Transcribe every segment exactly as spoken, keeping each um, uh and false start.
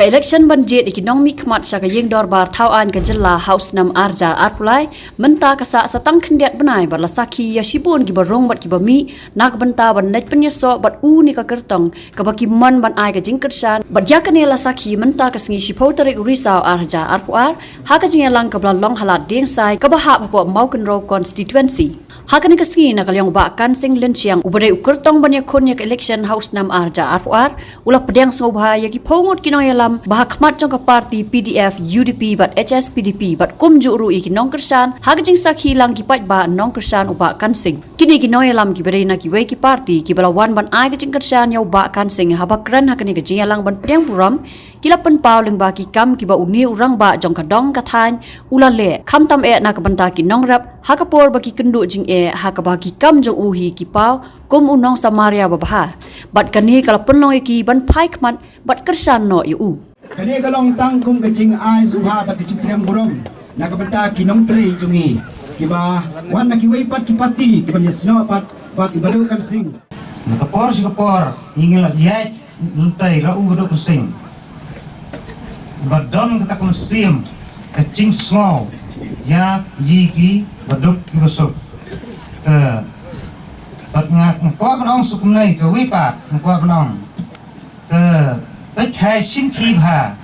Election ban jied ïa ki nongmihkhmat sha ka ïing dorbar thaw aiñ ka jylla ha u snem ar hajar arphew lai mynta ka sah sa tang khyndiat bnai bad la sakhi ïa shibun kiba rung bad kiba mih na ka bynta ban leit pynïasoh bad u ne ka kyrtong kaba ki mon ban ai ka jingkyrshan. Bad ïa kane la sakhi mynta ka sngi shiphew tarik u Risaw ar hajar arphew ar ha ka jingïalang kaba la long ha Lad Diengsain kaba hap hapoh Mawkynrew constituency. Ha kane ka sngi na ka liang u Bah Kan Sing Lynchiang uba dei u kyrtong ban ïakhun ïa ka election ha u snem ar hajar arphew ar u la pdiang sngewbha ïa ki phew ngut ki nongïalam ba ha khmat jong ka party P D F, U D P bad H S P D P bad kumjuh ruh ïa ki nongkyrshan ha ka jingsakhi lang ki paidbah nongkyrshan u Bah Kan Sing. Kine ki nongïalam kiba dei na kiwei ki party kiba la wan ban ai ka jingkyrshan ïa u Bah Kan Sing haba kren ha kane ka jingïalang ban pdiang burom ki la pynpaw lyngba ki kam kiba une u rangbah jong ka dong ka thaiñ u la leh khamtam eh na ka bynta ki nongrep ha ka por ba ki kynduh jingeh ha kaba ki kam jong u hi ki paw kum u nongsamaria babha. Bad kane ka la pynlong ïa ki ban phai khmat bad kyrshan noh ïa u. Kane ka long tang kum ka jingai sngewbha bad ka jingpdiang burom na ka bynta ki nongtrei jong ngi kiba wan na kiwei pat ki party kiba ïasnoh pat bad i Bah Kan Sing. Na ka por sha ka por ngi la ïaid lynti la u Bah Kan Sing ba don kata ka mynsiem ka jingsngew ïa ïa ki baduk ki basuk. Te bad nga nga kwah ban ong suk kumne kawei pat nga kwah ban ong. Te peit hai shim ki bha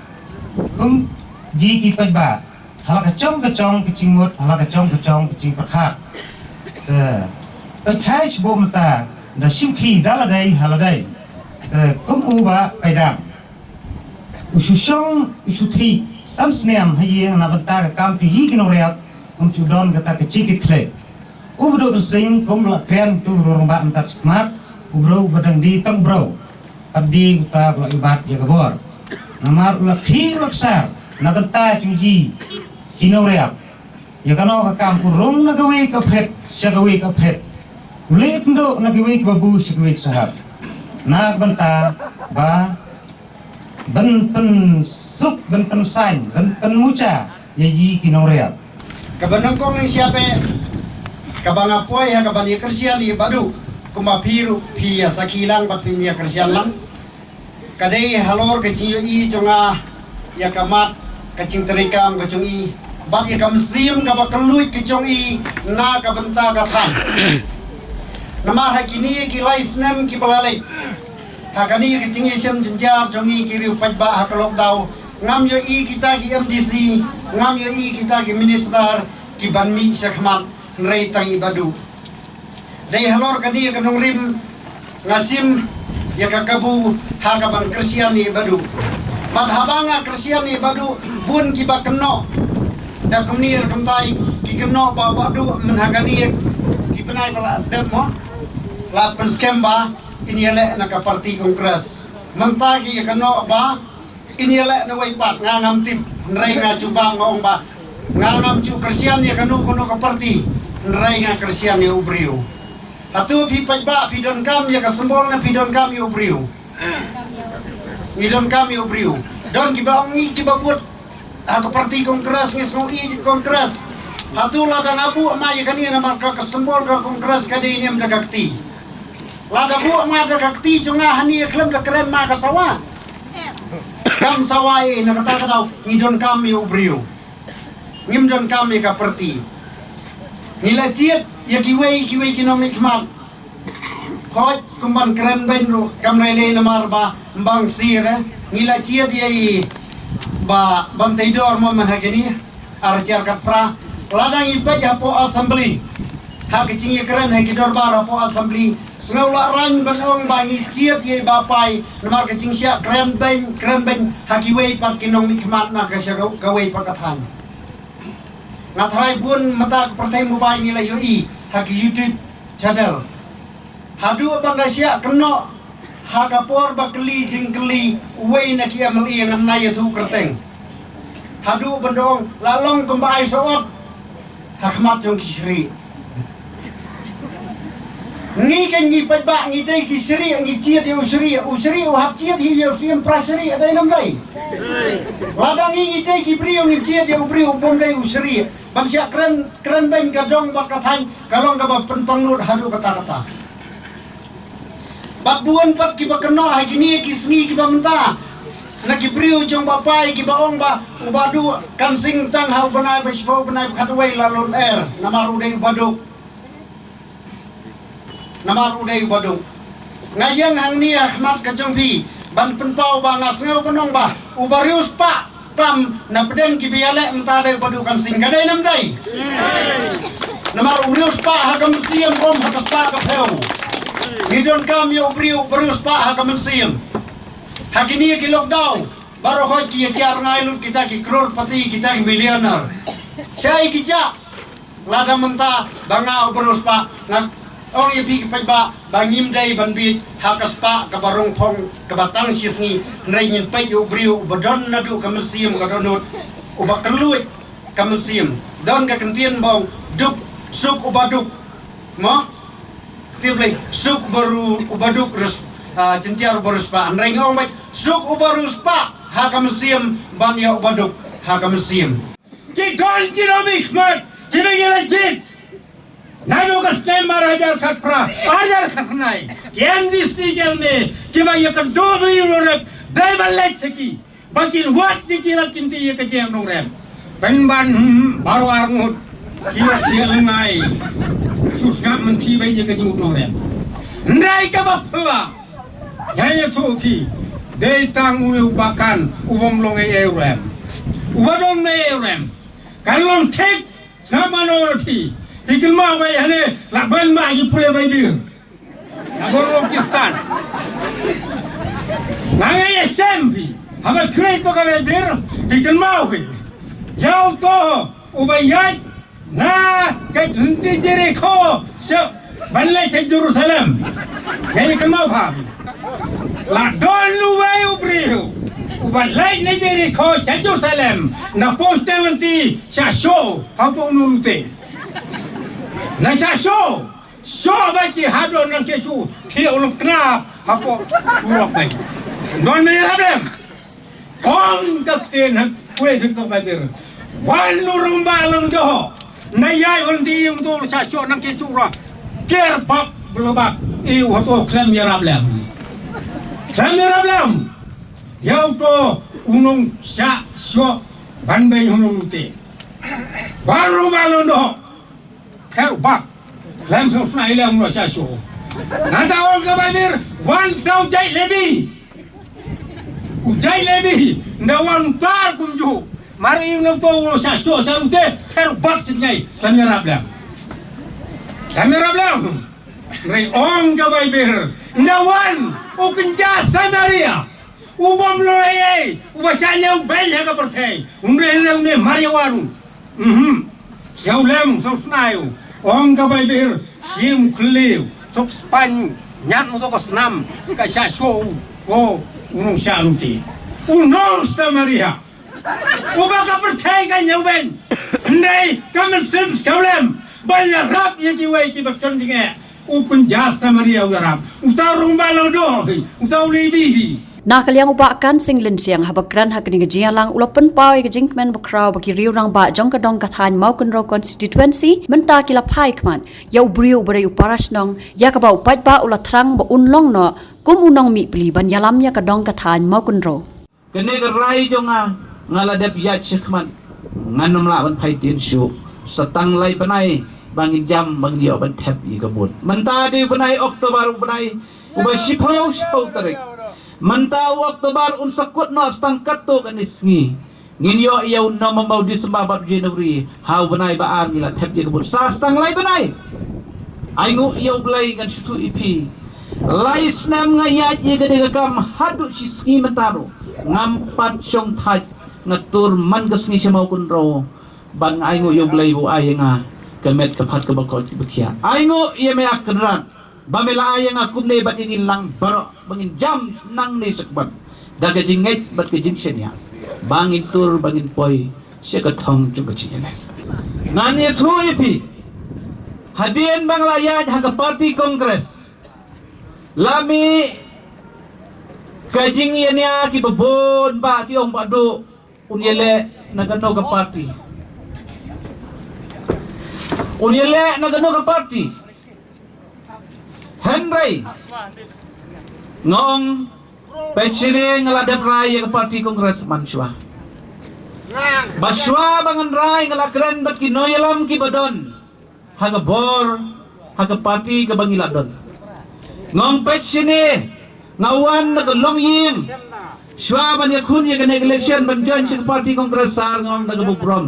kum ïa ki paidbah. Hala ka chong ka chong ka jingmut, hala ka chong ka chong ka jingpyrkhat. Te peit hai shibun mynta da shim ki da la dei hala dei. Te kum u Bah Paidam u shu shong u shu thik san snem ha ïing na bynta ka kam tu ïa ki nongriap um chu don kata ka jingkitkhlieh. U Bah Kan Sing kum la kren tu rong ba mynta shikmat u bro ba dang di tang bro. Pat di uta ba la ibat ïa ka bor. Namar u la khi u la ksar na bynta chu ïa ki nongriap. Ïa kano ka kam u rung na kawei ka phet sha kawei ka phet. U leit ndu na kawei ka babu sha kawei ka sahab. Na ka bynta ba ban pynsuk ban pynsain ban pynmucha ïa ïa ki nongriap. Ka ban nongkong ïa siap eh ka ba nga poi ha ka ban ïa kyrshan ïa badu kumba phi ruh phi ïa sakhi lang bad phi ïa kyrshan lang. Ka dei halor ka jingïohi jong nga ïa ka mat ka jingtrei kam ka jong i bad ïa ka mynsiem ka ba kylluid ka jong i na ka bynta ka thaiñ. Namar ha kine ki lai snem ki ba la leit ha kane ka jingïashem jynjar jong ngi ki riew paidbah ha ka lockdown ngam ïohi kita ki M D C ngam ïohi kita ki minister ki ban mih sha khmat hynrei tang i badu. Dei halor kane ka nongrim nga shim ïa ka kabu ha ka ban kyrshan ïa badu. Bad haba nga kyrshan ïa badu bun ki ba kynnoh da kumne da kumtai ki kynnoh ba badu mynta ha kane ki bnai ba la dep mo la pynskhem ba in ïaleh na ka party Congress. Mynta ki ïa kynnoh ba in ïaleh na wei pat nga ngam tip hynrei nga chu bam nga ong ba nga ngam chu kyrshan ïa kano kano ka party hynrei nga kyrshan ïa u briew. Hato phi paidbah phi donkam ïa ka symbol ne phi donkam ïa u briew? Ngi donkam ïa u briew. Don ki ba ong ngi ki ba bud ha ka party Congress ngi sngew i Congress. Hato lada nga buh ma ïa kane namar ka ka symbol ka Congress ka dei niam da ka kti. Lada buh ma da ka kti jong nga hani khlem da kren ma ka sawa. Kam sawa i na kata ka daw ngi donkam ïa u briew. Ngim donkam ïa ka party. Ngi la jied ïa kiwei kiwei ki nongmihkhmat. Hoi kumban kren beiñ ruh kam rei lei namar ba mbang sir eh. Ngi la jied ïa i ba ban teidor mo man ha kini. Ar jar kat pra lada ngi peit hapoh assembly. Ha ka jingïakren ha ki dorbar hapoh assembly sngewlah rang ban ong ba ngi jied ïa i ba pai namar ka jingshah kren beiñ kren beiñ ha kiwei pat ki nongmihkhmat na ka sha kawei pat ka thaiñ. Nga tharai bun mynta ka pyrthei mobile ngi la ïohi ha ki YouTube channel. Haduh ban da shah kynnoh ha ka por ba kylli jingkylli uwei na ki M L A ngan nai ïathuh kyrteng. Haduh ban da ong la long kumba ai sawot ha khmat jong ki shrieh. Ngi kan ngi paidbah ngi dei ki shrieh ngi jied ïa u shrieh u shrieh u hap jied hi ïa u shrieh pra shrieh dei nam dei. Lada ngi ngi dei ki briew ngi jied ïa u briew bym dei u shrieh ban shah kren kren beiñ ka dong bad ka thaiñ ka long kaba pynpang lut haduh kata kata. Bad bun pat kiba kynnoh ha kine ki sngi kiba mynta. Na ki briew jong Bah Pai kiba ong ba u Bah Duh kan sing tang ha u bnai ba shiphew, bnai ba khatwei la lun er, namar u dei u Bah Duh. Namar u dei u Bah Duh. Nga ïeng hangne ha khmat ka jong phi ban pynpaw ba nga sngew ban ong ba u Bah Riewspah tam na pdeng kiba ïaleh mynta dei u Bah Duh kan sing, ka dei ne ym dei? Namar u Riewspah ha ka mynsiem, um ha ka spah ka phew. Ngi donkam ïa u briew u Bah Riewspah ha ka mynsiem. Ha kine ki lockdown baroh, ki ïa kiar ngai lut kita ki crorepati, kita ki millionaire. Shai ki jah. Lada mynta ba nga u Bah Riewspah, nga ong ïa phi ki paidbah ba ngim dei ban bieit ha ka spah kaba rong phong kaba tang shi sngi, hynrei ngin peit ïa u briew uba don naduh ka mynsiem ka dohnud, uba kylluid ka mynsiem. Don ka kyntien ba ong duk, suk u Bah Duk. Mo? Kyntien Blei, suk u Bah Ru, u Bah Duk, Riewspah, ah, jynjar u Bah Riewspah. Hynrei nga ong beit suk u Bah Riewspah ha ka mynsiem ban ïa u Bah Duk ha ka mynsiem. Ki don ki rami khmat kiba ngi la jied naduh ka snem ar hajar khatphra, ar hajar khatkhyndai. Ki M D C ki M L A kiba ïa ka dor ba ïa u nongrep dei ban leit sha ki, ba kin wad ïa ki lad kin ti ïa ka jingïap nongrep. Pynban, hmm, baroh arngut ki ïa ki lyngngai. Shu sngap mynthi ba ïa ka jingïap nongrep. Hynrei kaba phylla, ïa ïa thu ki, dei tang une u Bah Kan, u bym long ei ei ruh em. U ba don ei ei ruh em. Kan long thik, sngap mano ruh phi. Phi kynmaw ba ïa ne la ban ma ki pule bai bir. La ban long Kristan. Nga ngai ïa sem phi. Haba phi to ka bai bir, phi kynmaw phi. Ïa u to, u ba ïaid na ka lynti Jerikho, sha ban leit sha Jerusalem. Ngi kynmaw pha. La don uwei u briew uba leit na Jerikho sha Jerusalem, na pos teng lynti sha shuh, hapoh u nong lute. Na sha shuh, shuh ba ki hadon nang kesu, thiah u long khnap hapoh surok bai. Don me rabem. Ong ka ktien ha khublei phi to Baibl. Wan u rangbah Lyngdoh. Na ïai wan ti ïing to sha shuh nang ki shuh ra. Ker bak blubak. I u to khlem ïarap lem. Khlem ïarap lem. Ïa u to u nong sha shuh ban bei u nong lute. Wan u rangbah Lyngdoh. Pher u bak. Lem song sna i lem u sha shuh. Nangta ong ka Baibl, wan sa u jait Lebi. U jait Lebi, nda wan tar kumjuh. Mar i u nong to u sha shuh sha lute, pher u bak sha ngai, lem ïarap lem. Lem ïarap lem. Hynrei ong ka Baibl, nda wan u kynja Samaria. U bym long ei ei, u ba shah ñiewbeiñ ha ka pyrthei. Hynrei hynrei une mar ïa wan. Mhm. Sha u lem, sha u snai u. Ong ka Baibl, shim khlieh, sop spaiñ, ñiad u to ka snam, ka sha shuh u, u nong sha lute. U nong Samaria. U ba ka pyrthei ka ñiewbeiñ. Hynrei ka mynsiem sha u lem, ba ïarap ïa kiwei kiba chon jingeh. U kynja Samaria u ïarap. Uta u rangbah Lyngdoh hi. Uta u Lebi hi. Na ka liang u Bah Kan Sing Lynsiang haba kren ha kane ka jingïalang u la pynpaw ïa ka jingkmen bakhraw ba ki riew rangbah jong ka dong ka thaiñ Mawkynrew constituency mynta ki la phai khmat ïa u briew uba dei u parashnong ïa kaba u paidbah u la thrang ba un long noh kum u nongmihpli ban ïalam ïa ka dong ka thaiñ Mawkynrew. Kane ka rai jong nga, nga la dep ïaid shakhmat, ngan ym lah ban phai tien shuh. Sa tang lai bnai ba ngin jam, ba ngin ïoh ban thep ïa ka vote. Mynta dei u bnai October, u bnai uba shiphew, shiphew tarik. Mynta u October un sa kut noh sa tang katto katne sngi. Ngin ïoh ïa u November, u December bad u January. Ha u bnai ba ar ngi la thep ïa ka vote. Sa sa tang lai bnai. Ainguh ïa U Blei ngan sngewthuh ïa phi. Lai snem nga ïaid ïa kane ka kam haduh shi sngi mynta ruh ngam pat shong thait, nga tur man ka sngi sha Mawkynrew. Bad nga ainguh ïa U Blei ba u ai ïa nga ka met ka phad kaba koit kaba khiah. Ainguh ïa me A Kynrad ba me la ai ïa nga kumne bad ïa ngi lang baroh ba ngin jam nangne shakhmat da ka jingngeit bad ka jingshaniah ba ngin tur ba ngin poi sha ka thong jong ka jingïaleh. Ngan ïathuh ïa phi, hadien ba nga la ïaid ha ka party Congress, la mih ka jingïania kiba bun ba ki ong Bah Duh un ïaleh na kano ka party. Un ïaleh na kano ka party. Hynrei nga ong Peit shane, nga la dep rai ïa ka party Congress man shuwa. Bad shuwa ba ngan rai nga la kren bad ki nongïalam kiba don ha ka bor, ha ka party kaba ngi la don. Nga ong peit shane, nga wan na ka longïing shuwa ban ïakhun ïa kane ka election ban join sha ka party Congress, sar, nga ong da kaba burom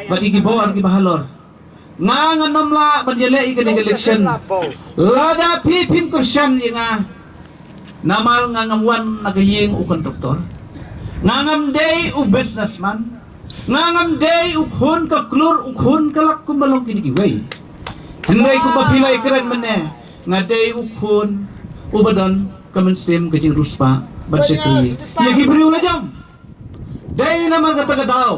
bad ïa ki bor kiba halor. Nga ngan ym lah ban ïaleh ïa kane ka election lada phi phim kyrshan ïa nga. Namar nga ngam wan na ka ïing u contractor. Nga ngam dei u businessman. Nga ngam dei u khun ka klur, u khun ka lak kumba long kine kiwei. Hynrei kumba phi la ïakren mynne, nga dei u khun uba don ka mynsiem ka jingriewspah ban shakri ïa ki briew lajong. Dei namar kata ka daw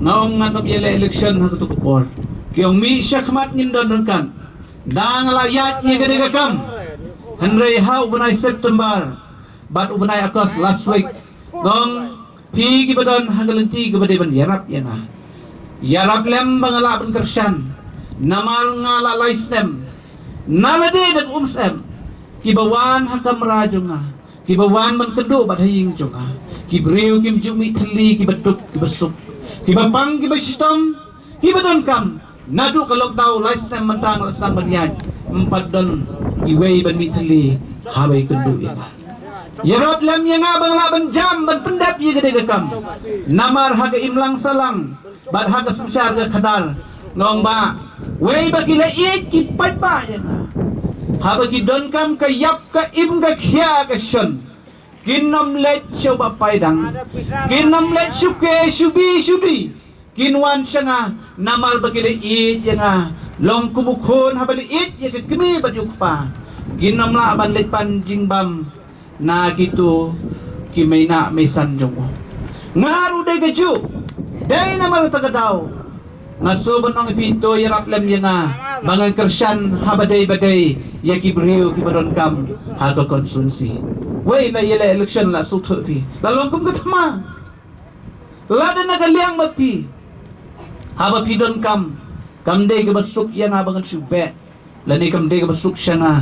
nga ong ngan ym ïaleh election ha kato ka por. Ki ong mih shakhmat ngin don ryngkat. Da nga la ïaid ïa kane ka kam. Hynrei ha u bnai September bad u bnai August last week, nga ong phi kiba don ha ka lynti kaba dei ban ïarap ïa nga, ïarap lem ba nga lah ban kyrshan. Namar nga la lai snem na lade da ka umsyep, kiba wan ha kamra jong nga, kiba wan ban kynduh bad ha ïing jong nga, ki briew kim ju mih thylli, kiba duk kiba suk, kiba pang kiba shitom, kiba donkam. Naduh ka lockdown lai snem mynta nga la sdang ban ïaid, ym pat don iwei ban mih thylli haba ïakynduh ïa nga. Ïarap lem ïa nga ba nga lah ban jam ban pyndep ïa kane ka kam. Namar ha ka imlang sahlang bad ha ka synshar ka khadar, nga ong ba wei ba ki la ïeit ki paidbah ïa nga. Haba ki donkam ka ïap ka im ka khia ka shon, kin ym leit sha u Bah Paidang, kin ym leit shuke shubi shudi. Kin wan sha nga namar ba ki la ïeit ïa nga. Long kum u khun haba la ïeit ïa ka kmie bad ïa u kpa, kin ym lah ban leit pan jingbam na kito ki mei nah mei san jong u. Nga ruh dei kajuh. Dei namar kata ka daw nga shu ban ong ïa phi to ïarap lem ïa nga ba ngan kyrshan ha ba dei ba dei ïa ki briew kiba donkam ha ka constituency. Wei la ïaleh election la shu thuh phi, la long kum ka thma. Lada na ka liang ba phi, haba phi donkam, kam dei kaba suk ïa nga ba ngan shu beh, lane kam dei kaba suk sha nga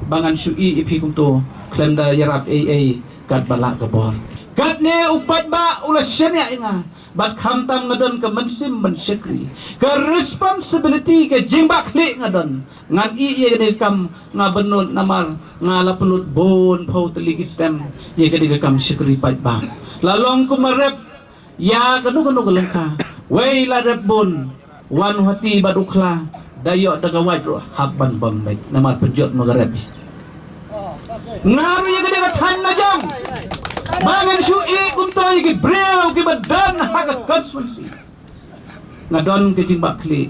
ba ngan shu ïeh ïa phi kumto, khlem da ïarap ei ei katba lah ka bor. Katne u paidbah u la shaniah ïa nga, bad khamtam nga don ka mynsiem ban shakri, ka responsibility, ka jingbakla nga don. Ngan ïeh ïa kane ka kam, nga bynnud namar nga la pynlut bun phew tylli ki snem ïa kane ka kam shakri paidbah. La long kum ba rep ïa kano kano ka lyngkha. Wei la rep bun, wan u hati bad u khla, da ïoh da ka wait ruh hap ban bam beit namar pynjot ma ka rep. Nga ruh ïa kane ka thaiñ la jong ba ngan shu ïeh kumto ïa ki briew kiba don ha ka constituency. Nga don ka jingbakla,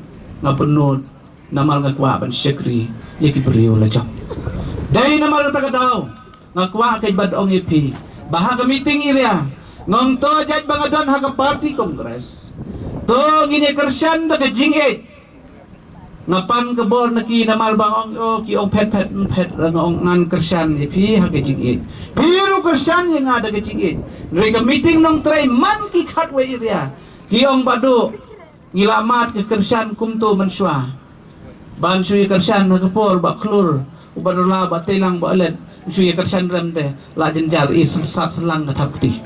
nga bynnud namar nga kwah ban shakri ïa ki briew la jong. Dei namar kata ka daw nga kwah ka jingbat ong ïa phi ba ha ka meeting area nga ong to jait ba nga don ha ka party Congress, to ngin ïa kyrshan da ka jingïeit. Nga pan ka bor na ki namar ba ong, oh, ki ong phet phet phet, nga ong ngan kyrshan ïa phi ha ka jingïeit. Phi ruh kyrshan ïa nga da ka jingïeit. Hynrei ka meeting Nongtrei man ki khatwei area ki ong ba duk ngi la mad ka kyrshan kumto mynshuwa. Ban shu ïa kyrshan ha ka por ba khlur, u ba dola, ba teilang, ba alet, shu ïa kyrshan rem te la jynjar i sat sat lang ka thap kti.